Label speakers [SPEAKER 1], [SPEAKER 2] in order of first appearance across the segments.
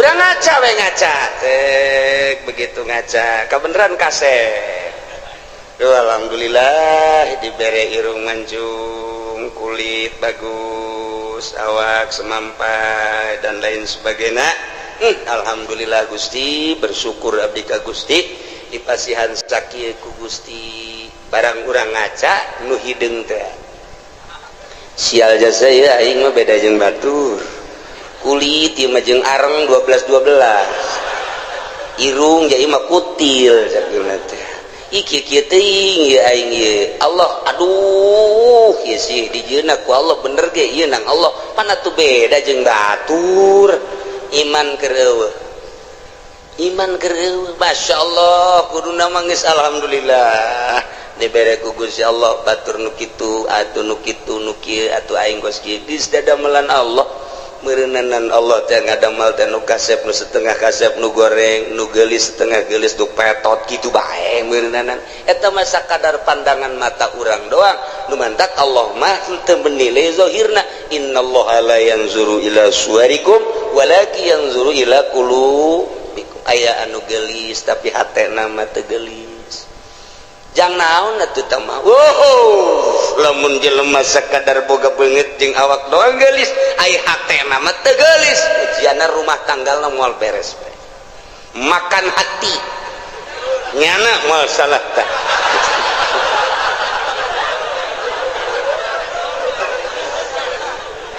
[SPEAKER 1] Urang ngaca we, ngaca tek, begitu ngaca kebeneran kasep. Duh, alhamdulillah dibere irung mancung, kulit bagus, awak semampai dan lain sebagainya. Alhamdulillah Gusti, bersyukur abdi ka Gusti dipasihan sakieu ku Gusti. Barang urang ngaca nu hideung teh, sial jasa ya, aing mah beda jeung batur, kulit ieu mah jeung areng 12 12, irung jadi mah kutil cakna teh. Ih, kieu teuing ieu aing ieu, Allah, aduh, ieu sih dijieunna ku Allah bener ge ieu nang Allah, pan atuh beda jeung batur. Iman keur eueuh, iman keur eueuh. Masya Allah, kuduna mah geus alhamdulillah dibere ku Gusti Allah, batur nu kitu atuh, nu kitu, nu kieu atuh, aing geus kieu geus dadamelan Allah. Meureunanan Allah teh ngadamal teh nu kasep, nu setengah kasep, nu goreng, nu geulis, setengah geulis, nu petot kitu bae meureunanan. Eta mah sakadar pandangan mata urang doang. Nu mantak Allah mah teu menilai zahirna. Innallaha la yanzuru ila suwarikum walakin yanzuru ila qulubikum. Aya anu geulis tapi hatena mah teu geulis, jang naon atuh tah mah. Wow, lamun jelema sakadar boga beungeut jeung awak doang geulis, ai hatena mah teu geulis, ujianna rumah tanggalna moal beres bae. Makan hati nyana moal salah tah.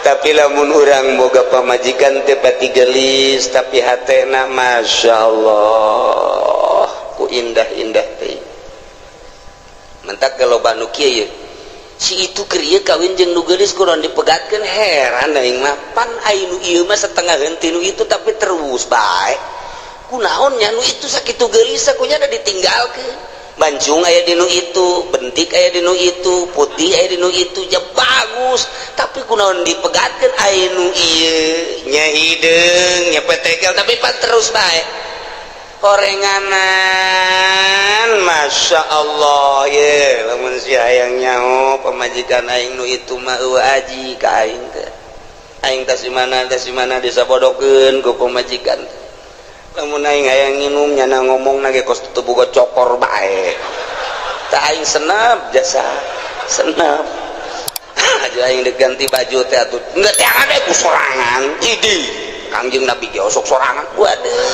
[SPEAKER 1] Tapi lamun urang boga pamajikan teu pati geulis tapi hatena Masya Allah ku indah-indah teh, mentak loba nu kieu si itu keur ieu kawin jeung nu geulis kudu dipegatkeun. Heran aing mah, pan ai nu ieu mah setengah henteu nu itu tapi terus bae, kunaon nya nu itu sakitu geulis kunya da ditinggalkeun. Mancung aya di nu itu, bentik aya di nu itu, putih aya di nu itu ja bagus, tapi kunaon dipegatkeun? Ai nu ieu nya hideung nya petekel tapi pan terus bae horenganan. Masya Allah ye, lamun si hayang nyaho pamajikan aing nu itu mah eueuh aji ka aing teh, aing tas di mana, tas di mana disabodokeun ku pamajikan. Lamun aing hayang nginum, nyana ngomong ge kos teu boga cokor bae tah, aing senap jasa senap aja. Aing diganti baju teh atuh enggak teh ada ku sorangan. Idi Kangjeng Nabi ge osok sorangan. Waduh,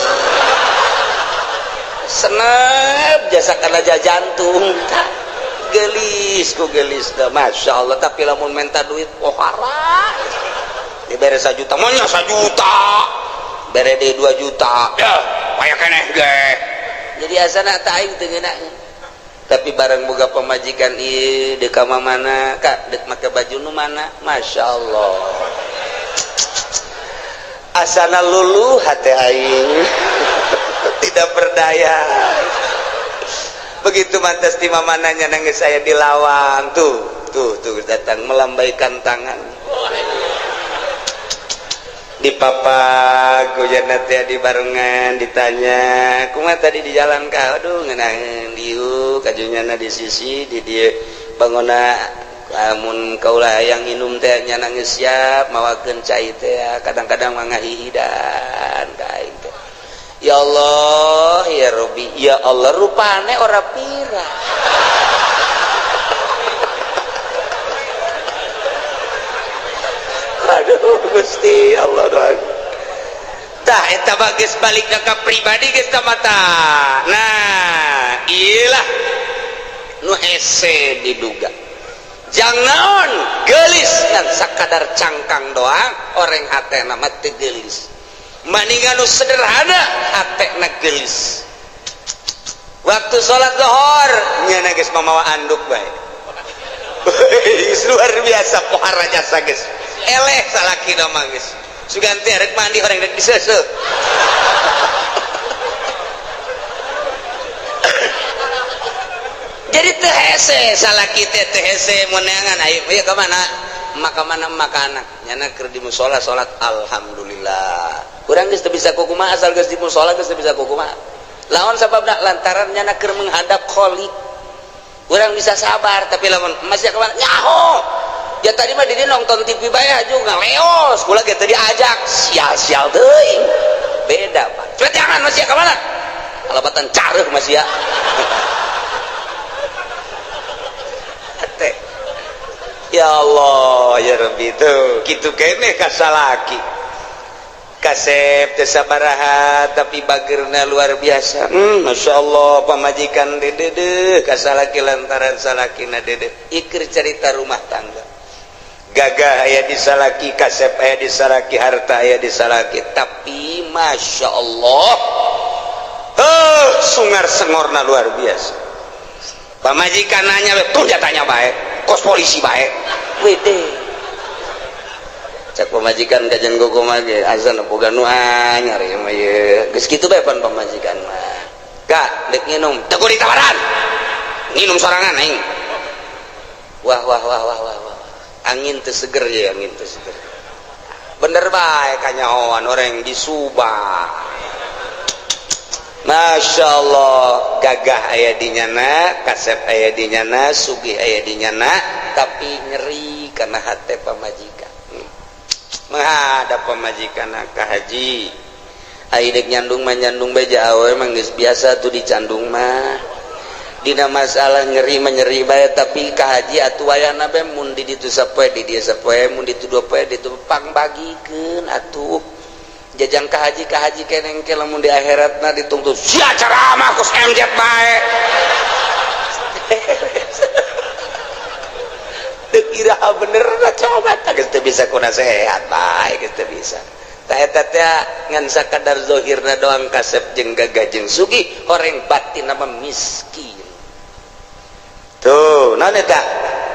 [SPEAKER 1] senep jasa karena jantung tah gelis ku gelis dah, Masya Allah. Tapi lamun minta duit pohara, dibere 1 juta maunya 1 juta, bere deui 2 juta ya kayak keneh ge jadi asana tak aing teu ngeunah. Tapi barang boga pamajikan ieu deuk ka mana kak, deuk make baju nu mana, Masya Allah, asana luluh hati aing, tidak berdaya. Begitu mantas di mananya nangis saya di lawang tuh tuh tuh, datang melambaikan tangan di papak hujan teh di barengan, ditanya, "Kumaha tadi di jalan ka?" "Aduh, ngeunaheun diuk kajunyana di sisi di dieu bangona." Lamun kaula hayang minum teh nya nangis siap mawakeun cai teh, kadang-kadang mah ngahihidan ka aing teh. Ya Allah ya Robi ya Allah, rupane ora pira. Aduh Gusti Allah doang tah eta mah geus balik ka pribadi geus mata. Nah, iyalah nu hese diduga, jangan gelis dan sakadar cangkang doang, orang hatena mah teu geulis. Maningan nu sederhana hatena geulis. Waktu sholat zuhur nyana geus mamawa anduk bae. Luar biasa pohara jasa, geus eleh salaki mah, geus sugan teh rek mandi orang rek diseuseuh. Jadi teu hese salaki teh, teu hese meunangan. Ayo ieu ka mana maka mana maka anak nyana keur di musala salat, alhamdulillah urang geus teu bisa kukumaha, asal geus di musala geus teu bisa kukumaha. Lawan sababna lantaran nyana keur menghadap Khalik, urang bisa sabar. Tapi lamun masih ka mana nyaho ya, tadi mah didi nonton TV bae juga leos kula ge tadi ajak, sial-sial teuing. Beda, Pak. Coba jangan masih ke mana? Kalabatan careuh masih ya. Ya Allah, ya Rabbi, itu kitu keneh ka salaki. Kasep teu sabaraha tapi bagerna luar biasa. Masya Allah, pamajikan dedeuh ka salaki lantaran salakina dedeuh. Iker cerita rumah tangga. Gagah aya di salaki, kasep aya di salaki, harta aya di salaki, tapi Masya Allah, sungar sengorna luar biasa. Pamajikan nanya, tuh jatanya baik, kos polisi baik, wede. Cak pamajikan kajian gogo mage, azan boga nu anyar ieu mah ieu. Geus kitu bae pan pamajikan mah. Gak, dek nginum, teu kudu ditawaran. Nginum sorangan aing. Wah wah wah wah wah wah. Angin teu seger ya, angin teu seger. Bener bae kanyahoan orang di Subang. Masya Allah, gagah aya di nyana, kasep aya di nyana, sugih aya di nyana, tapi nyeri karena hate pamajikan. Menghadap pamajikan ka haji. Ai dek nyandung mah nyandung beja awe mah geus biasa tuh dicandung mah. Dina masalah nyeri mah nyeri bae, tapi ka haji atuh wayahna bae mun di ditu sapoe di dieu sapoe, mun ditu dua poe ditu pangbagikeun atuh. Jajang ka haji keneng ke lamun di akhiratna dituntut sia ceramah kos MZ bae. Teu kira bener lah coba tah geus teu bisa ku nasehat bae, geus teu bisa. Tah eta teh ngan sakadar zahirna doang kasep jeung gagah jeung sugih, horeng batin mah miskin. Tuh, naon eta?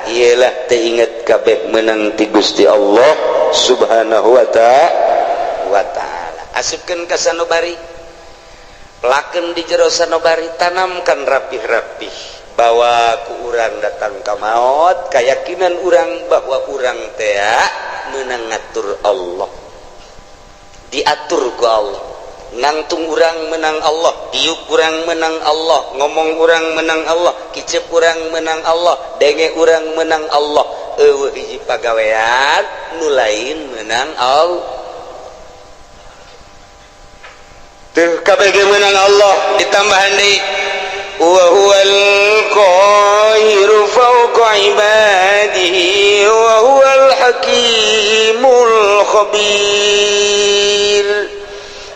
[SPEAKER 1] Iyalah teu inget kabeh meunang ti Gusti Allah Subhanahu wa ta'ala. Asupkeun ka sanubari, pelakeun di jero sanubari, tanamkan rapih-rapih bahwa ku urang datang ka maot, keyakinan urang bahwa urang teh meunang ngatur Allah, diatur ku Allah, nangtung urang menang Allah, diuk urang menang Allah, ngomong urang menang Allah, kicep urang menang Allah, denge urang menang Allah, eueuh hiji pagawean nu lain menang Allah. Tuh kabeh menang Allah ditambahan deui wa huwal qahiru fawqa ibadihi wa huwal hakimul khabir.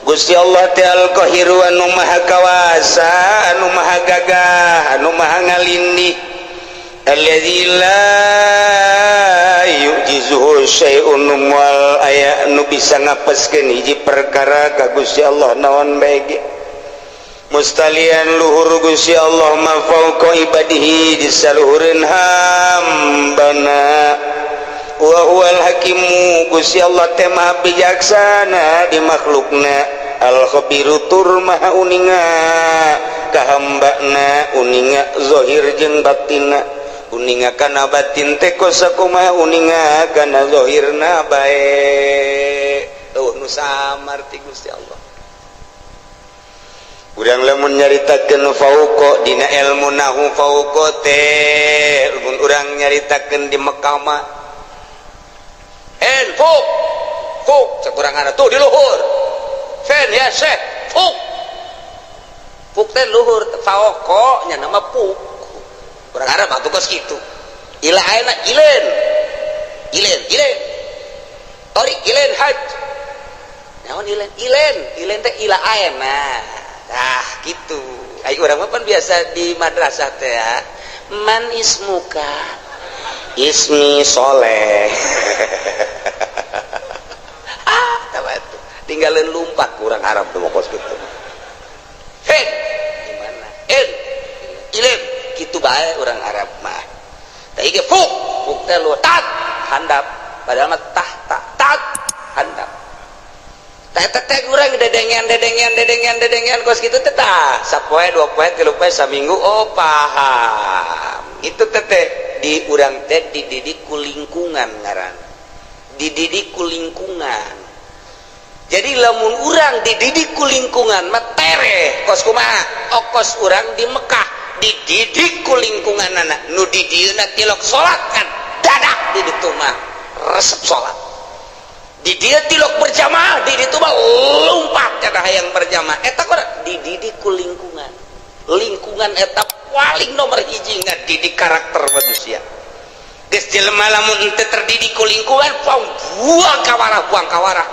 [SPEAKER 1] Gusti Allah teh al qahiru anu maha kawasa, anu maha gagah, anu maha ngalindih, alladzi la yu'jizuhu syai'un, wal aya nu bisa ngapeskeun hiji perkara ka Gusti Allah naon bae ge. Mustalian luhur Gusti Allah ma fauqa ibadihi di saluhureun hambana. Wa huwal hakimu, Gusti Allah teh maha bijaksana di makhlukna, al khabiru tur maha uninga ka hambana, uninga zahir jeung batinna, uninga kana batin teh kosakumaha, uninga kana zahirna bae. Eueuh nu samar ti Gusti Allah. Urang lamun nyaritakeun fauqa dina ilmu nahu fauqa teh, lamun urang nyaritakeun di Mekah mah en fuk fuk sakurangan tuh di luhur fen ya syekh fuk fuk teh luhur, fauqa nya nama fuk. Urang Arab atuh kos kitu. Ila ayeuna ilen ilen ilen torik ilen haj naon ilen ilen ilen teh ila ayeuna. Ah gitu. Ai urang mah pan biasa di madrasah teh ya. Man ismuka? Ismi Soleh. Ah, tah tinggalin lumpat kurang Arab tuh kos kitu. Hei, gimana? En ilen kitu bae urang Arab mah. Tah ieu fuk, fuk teh lu tat handap, padahal mah tah tak tat handap. Teh urang dedengean dedengean dedengean dedengean kos kitu teh tah sapoe dua poe tilu poe saminggu oh paham. Itu teh di urang teh dididik ku lingkungan ngaran. Dididik ku lingkungan. Jadi lamun urang dididik ku lingkungan mah tereh kos kumaha? Okos urang di Mekah dididik ku lingkungan anak nu di dieuna tilok salat kan dadak di ditu mah resep salat. Di dia tilok berjamaah di ditu mah lompat cenah hayang berjamaah. Eta kok dididik ku lingkungan. Lingkungan eta paling nomor hiji ngadidik karakter manusia. Geus jelema lamun henteu terdidik ku lingkungan, buang kawarah, buang kawarah.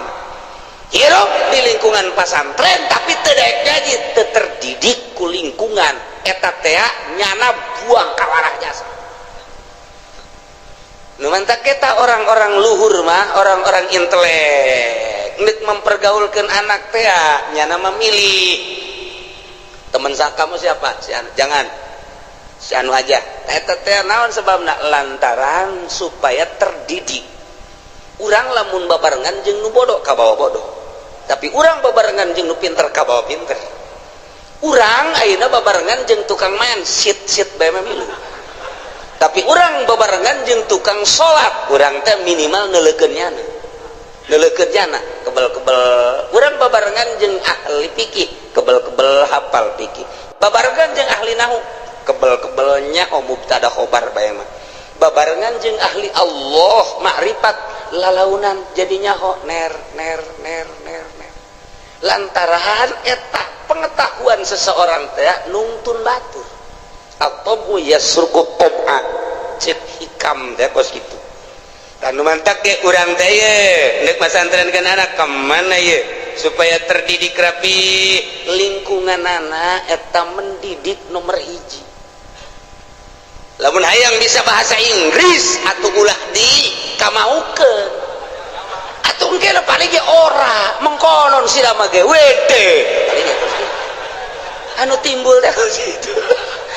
[SPEAKER 1] Hirup di lingkungan pasantren tapi teu daek ngaji, teu terdidik ku lingkungan eta teh nyana buang kawarah jasa. Nu mantak kita orang-orang luhur mah, orang-orang intelek nek mempergaulkan anak teh nyana memilih teman kamu siapa, si anu, jangan si anu aja. Eta teh naon sebabna? Lantaran supaya terdidik. Urang lamun babarengan jeung nu bodoh kabawa bodoh, tapi urang babarengan jeung nu pinter kabawa pinter. Urang ayeuna babarengan jeung tukang main sit-sit bae mah milu, tapi urang babarengan jeung tukang salat, urang teh minimal neuleukeun nyana, neuleukeun nyana kebel-kebel. Urang babarengan jeung ahli fikih, kebel-kebel hafal fikih. Babarengan jeung ahli nahu, kebel-kebelnya oh mubtada khobar bae mah. Babarengan jeung ahli Allah makrifat, lalaunan jadinya ho ner ner ner ner ner. Lantaran eta pengetahuan seseorang teh nungtun batur atau yasruqu tob'a, cek hikam teh kos kitu. Tanu mantak ge urang teh ye nek masantrenkeun anak kemana ye supaya terdidik rapi, lingkungan anak eta mendidik nomor hiji. Lamun hayang bisa bahasa Inggris atau ulah di kamaukeun atuh, engke paling ge ora mengkonon sira mah ge wede paling ge anu timbul teh kos kitu.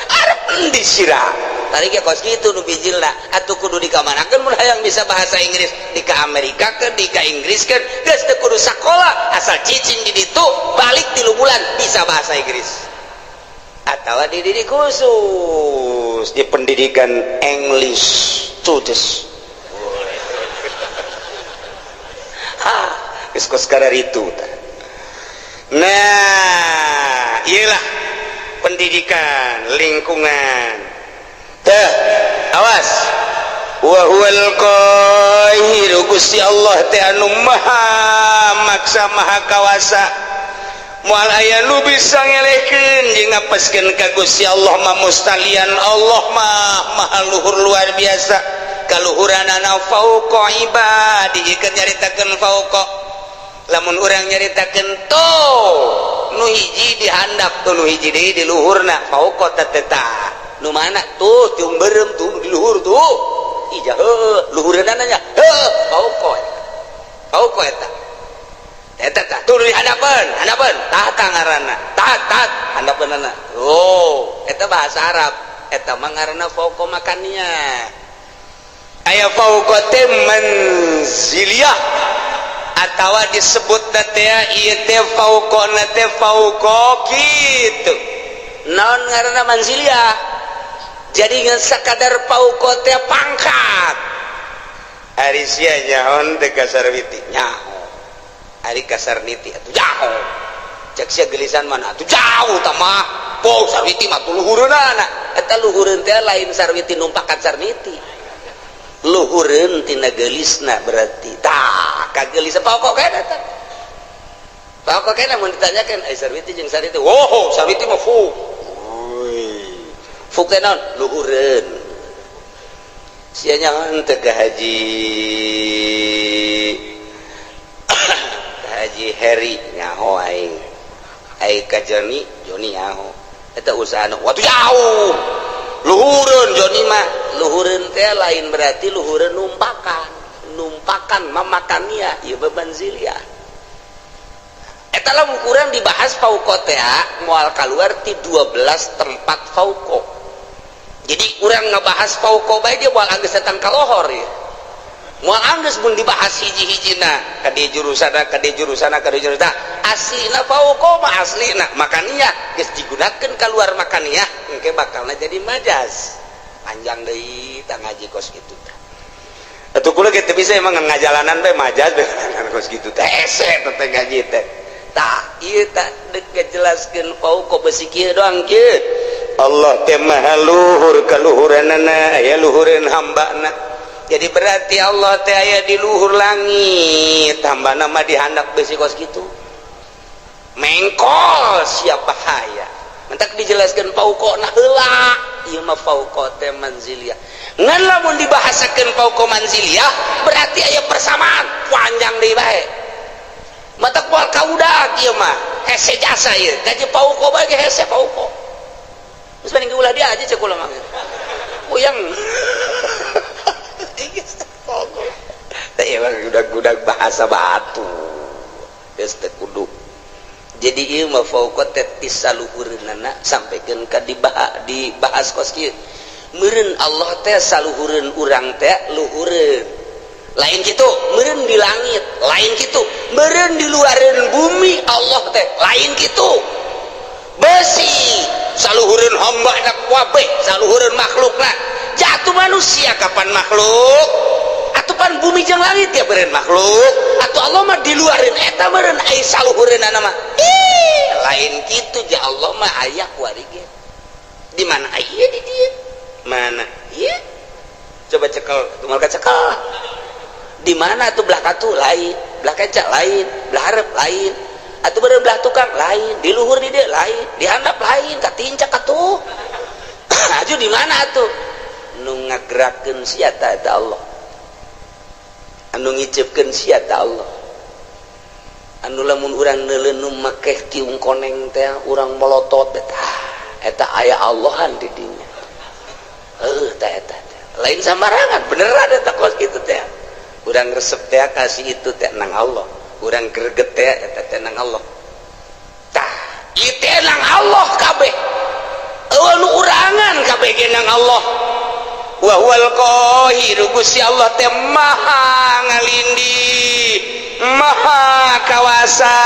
[SPEAKER 1] Arep endi sira tadi ge kos kitu nu bijilna? Atuh kudu dikamanakeun mun hayang bisa bahasa Inggris? Di ka Amerika ke, di ka Inggris ke? Geus teu kudu sakola, asal cicing di ditu, balik 3 bulan bisa bahasa Inggris. Atau dididik khusus di pendidikan English students. Ha geus kos itu. Nah, iyalah pendidikan lingkungan teh. Awas, wa huwal qahiru, Gusti Allah teh anu maha maksa, maha kawasa, moal aya nu bisa ngelehkeun jeung ngapeskeun ka Gusti Allah mah. Mustalian Allah mah maha luhur, luar biasa kaluhuranana, fauqa ibadi. Keur nyaritakeun fauqa, lamun urang nyaritakeun to nu hiji di handap tuh, nu hiji deui di luhurna, fauqa teh tah nu mana tuh? Tiung beureum tuh di luhur tuh. Ija heuh, luhureunana nya heuh, fauqa, fauqa eta. Eta tah tuh di handapeun, handapeun tah tah ngaranna tah tah handapeunana. Oh, eta bahasa Arab, eta mah ngaranna fauqa makannya. Aya fauqa teh manziliyah atawa disebut teh ieu teh fauqa teh fauqa kitu. Naon ngaranna manziliyah? Jadi ngan sakadar fauqa teh pangkat. Ari sia nyaho teh ka Sarwiti? Nyaho. Ari ka Sarniti atuh jauh? Cek sia gelisan mana atuh jauh tah mah. Po Sarwiti mah tuh luhureunana. Eta luhureun teh lain Sarwiti numpakan Sarniti, luhureun tina geulisna berarti tah kagelis pokok kena eta, pokok kena. Mun ditanyakeun ai Sarwiti jeung Sarniti, oh Sarwiti mah fu fu teh naon? Luhureun. Sia nyaho teh ka Haji Heri? Nyaho aing. Ai ka Joni? Joni nyaho. Eta usaha waktu jauh, luhureun Joni mah. Luhureun teh lain berarti luhureun numpakan, numpakan mamakannya ieu bebanzilia. Eta lah kurang dibahas fauqa teh moal keluar ti 12 tempat fauqa. Jadi urang ngebahas fauqa bae dia moal anggeus datang ka lohor ya, moal anggeus mun dibahas hiji-hijina ka di jurusana, ka di jurusana, ka di jurusana. Aslina fauqa mah aslina makaniah, geus digunakeun keluar makaniah engke bakalna jadi majaz, panjang deui tah ngaji kos kitu tah. Atuh kula ge teu bisa emang ngajalanan bae majaz bae kos kitu teh, hese teh ngaji teh. Tah ieu tah deuk ngajelaskeun fauqa besi kieu doang kieu. Allah teh maha luhur kaluhuranana, aya luhureun hambana. Jadi berarti Allah teh aya di luhur langit, hambana mah di handap besi kos kitu. Mengkol siap bahaya. Mentak dijelaskan fauqa nah heula ieu mah fauqa teh manziliyah. Ngan lamun dibahasakeun fauqa manziliyah berarti aya persamaan panjang deui bae. Matak moal kaudag ieu mah hese jasa ieu. Gaji fauqa bae ge hese fauqa. Geus mending ulah dia aja cek kula mah. Puyeng. Teh ieu mah gudag-gudag bahasa batu. Geus teu kudu. Jadi ieu mah fauqa teh ti saluhureunana sampaikeun ka dibahas kos kieu. Meureun Allah teh saluhureun urang teh luhureun. Lain kitu, meureun di langit, lain kitu, meureun di luareun bumi Allah teh, lain kitu. Besi saluhureun hamba na kabeh, saluhureun makhlukna. Jatuh manusia kapan makhluk? Atuh pan bumi jeung langit ya meureun makhluk. Atuh Allah mah di luareun eta meureun ai saluhureunana mah. Ih, lain kitu ja Allah mah aya kuari ge. Di mana aya di dieu? Mana? Ieu. Coba cekel, tumal ka cekel. Di mana tuh belah katu lain, belah kenca lain, belah hareup lain. Atuh beureum belah tukang lain, di luhur di dieu lain, di handap lain, katincak atuh. Aju di mana atuh? Nu ngagerakeun sia ta eta Allah. Anu ngiceupkeun sia ta Allah. Anu lamun urang neuleun nu make tiung koneng teh urang molotot eta eta aya Allahan di dinya. Heuh teh eta teh. Lain sambarangan beneran eta kos kitu teh. Urang resep teh kasih itu teh nang Allah. Urang greget teh eta teh nang Allah. Tah, ieu teh nang Allah kabeh. Eueuh nu urangan kabeh ge nang Allah. Wa huwal qahiru Gusti Allah teh maha ngalindih, maha kawasa.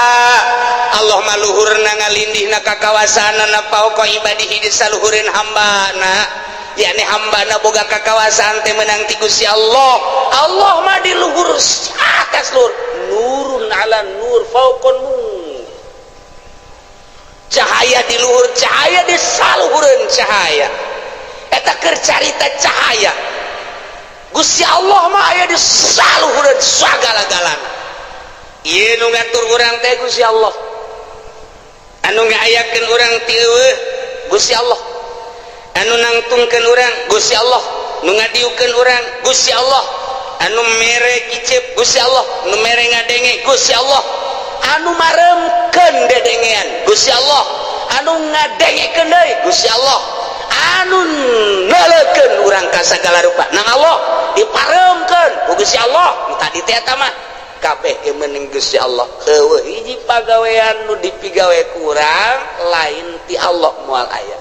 [SPEAKER 1] Allah mah luhurna ngalindihna ka kawasaanana fauqa ibadihi di saluhureun hambana. Yakni hambana boga kakawasaan teh menang ti Gusti Allah. Allah mah di luhur atas luhur, nurun ala nur fauqa nur. Cahaya di luhur cahaya di saluhureun cahaya. Eta keur carita cahaya. Gusti Allah mah aya di saluhureun sagala-galana. Ieu nu ngatur urang teh Gusti Allah. Anu ngayakeun urang ti eueuh Gusti Allah. Anu nangtungkeun urang Gusti Allah, nu ngadiukeun urang Gusti Allah, anu mere kicep Gusti Allah, nu mere ngadenge Gusti Allah, anu maremkeun dedengean Gusti Allah, anu ngadengekeun deui Gusti Allah, anu neuleukeun urang ka sagala rupa nang Allah diparemkeun ku Gusti Allah. Nu tadi teh eta mah kabeh ge meuning Gusti Allah. Eueuh hiji pagawean nu dipigawe ku urang lain ti Allah moal aya.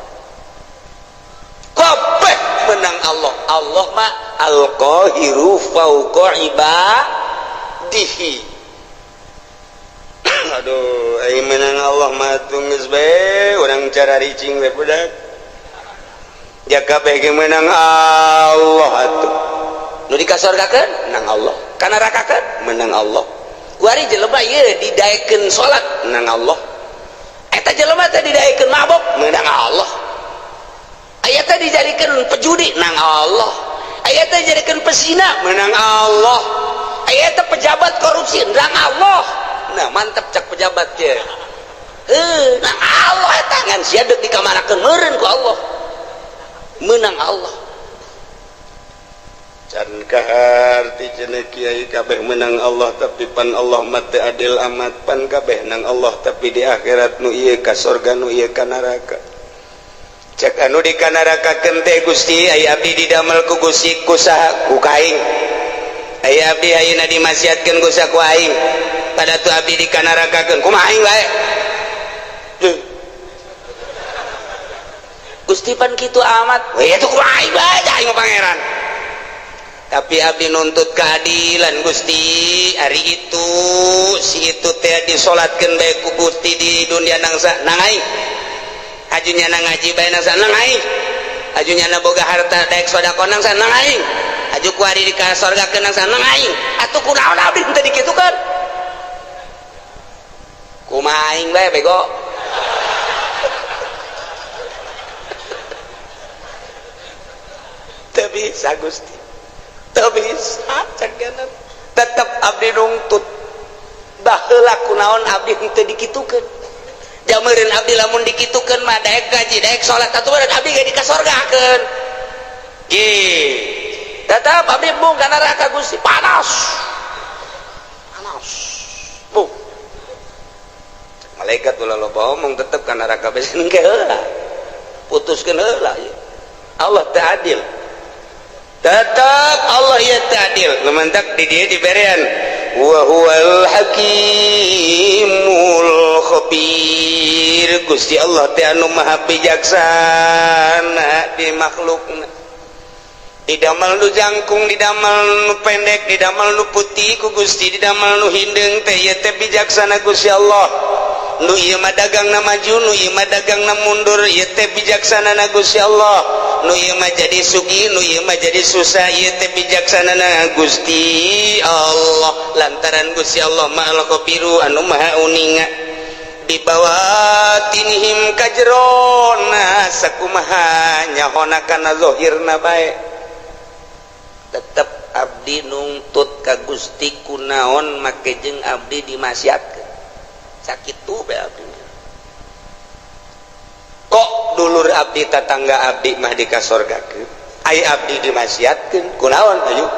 [SPEAKER 1] Kabeh menang Allah. Allah mah al-qahiru fauqa ibadihi. Aduh, ai menang Allah mah geus bae urang cara ricing we budak. Ja kabeh ge menang Allah atuh. Nu dikasorgakeun menang Allah, kanarakakeun menang Allah. Kuari jelema ieu didaekeun salat menang Allah. Eta jelema teh didaekeun mabok menang Allah. Aya teh dijadikeun pejudi nang Allah. Aya teh dijadikeun pesina menang Allah. Aya teh pejabat korupsi nang Allah. Nah, mantep cak pejabat ge. Heuh, nang Allah eta ngan sia deuk dikamanakeun meureun ku Allah. Menang Allah. Can kaharti cenah kiai kabeh menang Allah tapi pan Allah mah teu adil amat, pan kabeh nang Allah tapi di akhirat nu ieu ka sorga nu ieu ka neraka. Cek anu di kanarakakeun teh Gusti aya abdi didamel ku Gusti ku saha ku kaing. Aya abdi ayeuna dimaksiatkeun ku saha ku aing. Pada tu abdi dikanarakakeun kumaha aing bae. Gusti pan kitu amat. We atuh kumaha aing bae aing mah pangeran. Tapi abdi nuntut keadilan Gusti. Ari itu si itu teh disolatkeun bae ku Gusti di dunia nangsa nang aing. Ajunya na ngaji bae nang nang aing. Ajunya na boga harta daek sedekah nang nang aing. Aju kuari di ka sorga nang nang aing. Atuh kunaon abdi teu dikitukeun? Kumaha aing bae bego. Teu bisa Gusti. Teu bisa cek. Tetep abdi nungtut. Baheula kunaon abdi henteu dikitukeun. Jameureun abdi lamun dikitukeun mah daek gaji, daek salat atuh abdi ge dikasorgakeun. Ge. Tetap abdi bung ka neraka Gusti, panas. Panas. Bung. Malaikat ulah loba omong, tetep ka neraka bae engke heula. Putuskeun heula ieu. Allah teu adil. Tetap Allah ya teu adil. Nu mantak di dieu diberean wa huwal hakimul khabir. Gusti Allah teh anu maha bijaksana di makhlukna. Didamel nu jangkung, didamel nu pendek, didamel nu putih ku Gusti, didamel nu hindeung teh ieu teh bijaksana Gusti Allah. Nu ieu mah dagangna maju, nu ieu mah dagangna mundur, ieu teh bijaksana na Gusti Allah. Nu ieu mah jadi sugih, nu ieu mah jadi susah, ieu teh bijaksana na Gusti Allah. Lantaran Gusti Allah mah al-khabiru anu maha uninga. Bibawatinihim kajerona sakumaha nyahona kana zahirna bae. Tetep abdi nungtut ka Gusti kunaon make jeung abdi dimaksiatkeun. Sakitu bae abdi. Kok dulur abdi tatangga abdi mah dikasorgakeun, ai abdi dimaksiatkeun kunaon ayo?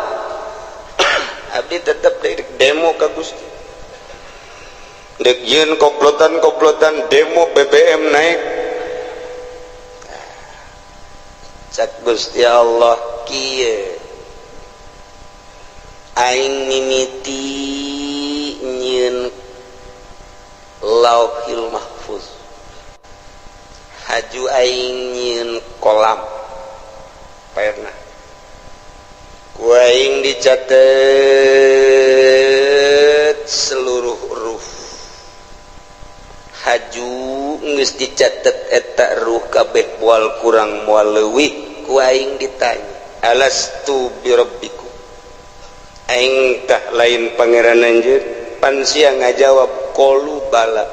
[SPEAKER 1] Abdi tetep demo ka Gusti. Dek yeun komplotan-komplotan demo BBM naik. Cak Gusti Allah kieu, aing mimiti nyieun Lauhil Mahfuz, haju aing nyieun kolam pernah ku aing dicatet seluruh ruh, haju geus dicatet eta ruh kabeh moal kurang moal leuwih, ku aing ditanya alastu birabbikum, aing tah lain pangeran anjeun? Pan sia ngajawab qalu bala.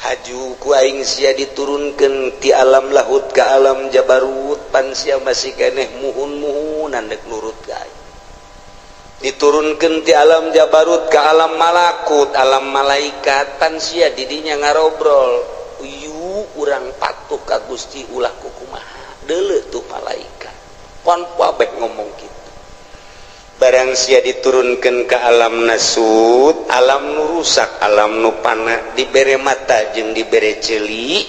[SPEAKER 1] Haju ku aing sia diturunkeun ti alam lahut ka alam jabarut, pan sia masih keneh muhun-muhunan dek nurut ka aing. Diturunkeun ti alam jabarut ka alam malakut, alam malaikat, pan sia didinya ngarobrol, uyu urang patuh ka Gusti ulah kukumaha deuleu tuh malaikat, pan kabeh ngomong kitu. Barang sia diturunkan ke alam nasut, alam nu rusak, alam nu pana, dibere mata jeung dibere ceuli,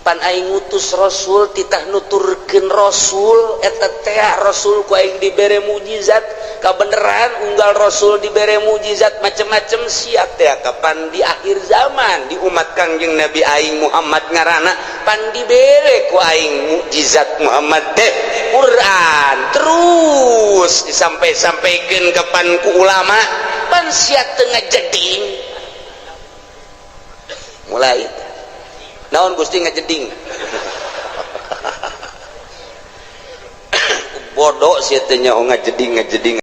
[SPEAKER 1] pan aing ngutus rasul titah nuturkeun rasul eta teh rasul ku aing dibere mujizat kabeneran, unggal rasul dibere mujizat macem-macem sia teh kapan di akhir zaman di umat Kangjeng Nabi aing Muhammad ngaranna pan dibere ku aing mukjizat Muhammad teh Quran terus disampai-sampaikan kapan ku ulama, pan sia teu ngajeding. Mulai naon Gusti ngajeding bodoh sia teh nyaho ngajeding ngajeding